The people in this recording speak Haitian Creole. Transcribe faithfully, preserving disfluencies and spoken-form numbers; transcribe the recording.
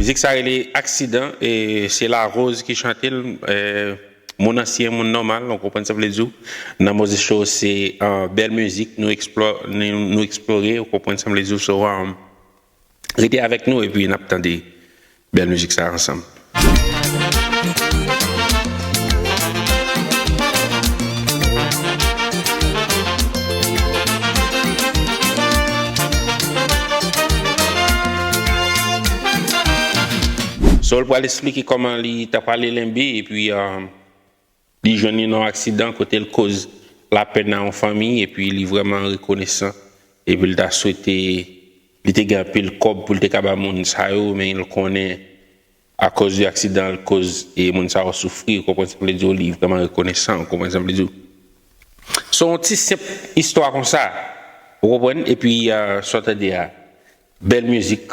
Mizik sa rele Aksidan, e se Larose ki chante l, e, moun ansyen, moun nòmal, ou konprann sa m vle di w. Nan Moses Show, se, e, bèl mizik, nou eksplò-, nou, nou eksplore, ou konprann sa m vle di w. So, um, rete avèk nou, epi n ap tande bèl mizik sa ansanm. So, l pral eksplike kòman li ta pale lenbe, epi, um, li jwenn li nan yon aksidan kote l koz lapenn a yon fanmi, epi li vrèman rekonesan, epi l ta swete li te gen anpil kòb pou l te ka ba moun sa yo, men l konnen akoz de aksidan l koz e moun sa yo soufri, ou konprann sa m vle di w, li vrèman rekonesan, ou konprann sa m vle di w. Se yon ti senp istwa konsa, ou konprann, epi, e, sa w tande a, bèl mizik,